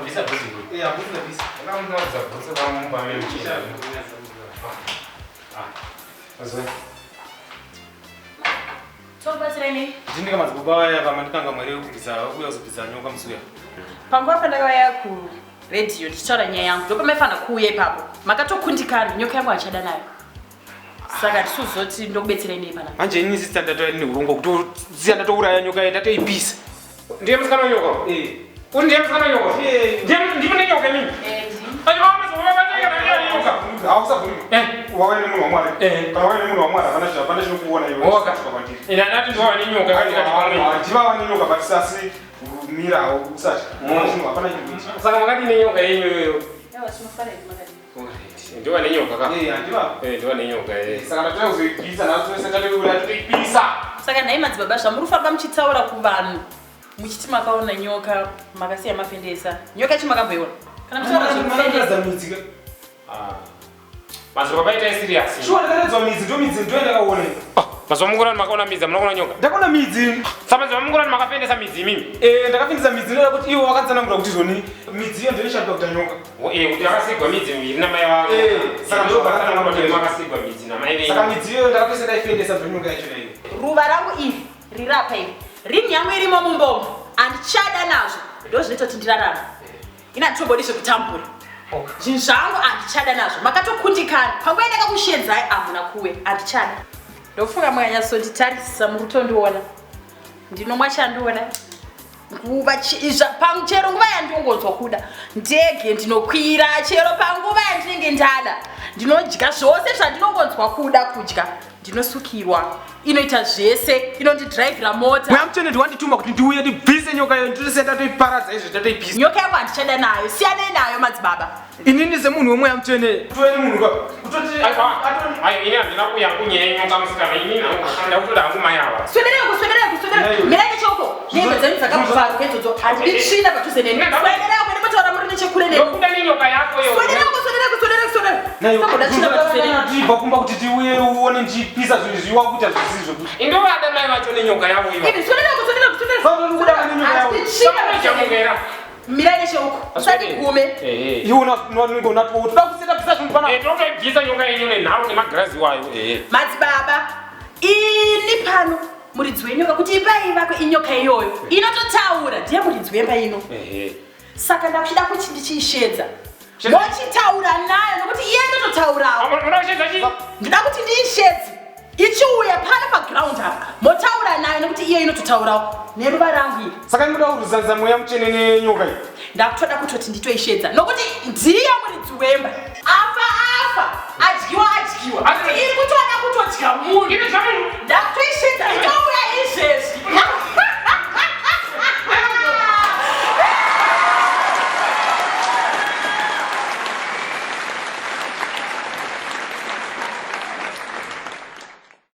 Bvisa bhutsu iwe. Eh, bhutsu ndabvisa. Ndakamuudza bhutsu pamumba memuchina. Azwe. Tokubatsirai nei? Ndini kamadzibaba vaya vamandikanga mwari wekubvisa kuuya kuzobvisa nyoka musi uya. Panguva pandakauya kuredhiyo ndichitaura nyaya yangu ndopamaifanira kuuya ipapo. Makatokundikana, nyoka yangu handichada nayo. Saka tisuzoti ndokubetserai nei panapa. Manje ini sister ndatoya ndine urongwa kutosiya ndatouraya nyoka iyi ndatoipisa. Ndiye musikana wenyoka? Eh. Uri ndiye musikana wenyoka? Eh. Ndiye ndimi nenyoka imimi? Eh, ndimi. Ayo madzibaba vatanga nenyoka. Hausabvumi. Eh. Wauya nemunhu waMwari. Eh. Kana wauya nemunhu waMwari hapana hapana chinokuona iwe. Oka. Kwandiri. Ina ndati ndiwa nenyoka katikati pamwe. Handivava nenyoka but sasi mira usatya. Hapana chinokuita. Saka makadii nenyoka yenyu iyoyo? Yawa tinofara hedu makadii. Alright. Ndiwa nenyoka ka? Eh, handivava. Eh, ndiwa nenyoka eh. Saka ndatoya kuzoibvisa nhasi tose tatoiuraya totoipisa. Saka nhai madzibaba zvamuri kufamba muchitaura kuvanhu muchiti makaona nyoka makasiya mafendesa. Nyoka yacho makamboiona? Kana muchitaura zvekufendesa. midzi. Ah. Madzibaba itai serious. Shuwa ndakaradzwa midzi ndo midzi ndo yandakaona. Ah, mazuva mungurani makaona midzi munoona nyoka. Ndakaona midzi. Saka mazuva mungurani makafendesa midzi imimi. Eh, ndakafendesa midzi ndoda kuti ivo vakatsanangura kuti zvoni midzi iyo ndoinoshandiswa kuita nyoka. Eh, kuti yakasigwa midzi miviri namai vako. Eh, saka ndo vakatsanangura kuti makasigwa midzi namai venyu. Saka midzi iyo ndakapesa ndaifendesa zvonyoka yacho naiyo. Ruva rangu iri rirapa iri. Ring yangu irimo mumbomo. Handichada nazvo. Ndozvinoita kuti ndirarame. Ini handitombodi zvekutambura. Zvinhu zvangu handichada nazvo. Makatokundikana. Panguva yandakakushedzai hamuna kuuya. Handichada. Ndofunga mukanyatsonditarisisa muri kutondiona. Ndinomwa chandiona. Nguva chero nguva yandinongonzwa kuda ndege ndinokwira chero panguva yandinenge ndada ndinodya zvose zvandinongonzwa kuda kudya ndinosukirwa inoita zvese inondidhiraivhira mota. Mweya mutsvene ndiwandituma kuti ndiuye ndibvise nyoka iyo nditose ndatoiparadza izvo ndatoipisa. Nyoka yangu handichada nayo, siyanei nayo madzibaba. Inini semunhu wemweya mutsvene tove nemunhu ka kutoti Ayo ini handina kuuya kunyaya yenyoka musikana ini hangu ndakutoda hangu mai ava. Swederai uko, swederai uko, swederai. Mirai necheuko. Nehembe dzenyu dzakabvaruka idzodzo. Handidi tsvina padhuze neni. Swederai uko ndimotaura muri nechekure neni. Ndokuda nenyoka yako iyo. Swederai uko, swederai uko, swederai uko, swederai. Samboda tsvina padhuze neni. Tibva kumba kuti tiuye uone ndichipisa zvinhu izvi wakuita zvisizvo. Indovada mai vacho nenyoka yavo iyo. Ivi swederai uko, swederai uko, swederai. Saka uri kuda nenyoka yavo. Handidi tsvina padhuze neni. Chamukera. Mirai necheuko. Usandigume. Ehe. Iwe unonge unatwo toda kuseta pisa zvinhu pana. Eh, totoibvisa nyoka yenyu nenharo nemagirazi wayo. Ehe. Madzibaba, ini pano muridzi wenyoka kuti imba ivako inyoka iyoyo inototaura ndiye muridzi wemba ino. Ehe. Saka ndakuchida kuti ndichiishedza. Mochitaura nayo nokuti iye ndototaurawo. Unoda kushedza chii? Ndida kuti ndiishedze ichiuya pano paground apa motaura nayo nekuti iye inototaurawo neruva rangu iri. Saka inoda kuruzanisa mweya mutsvene nenyoka iyi. Ndakutoda kutoti nditoishedza nokuti ndiye muridzi wemba. Afa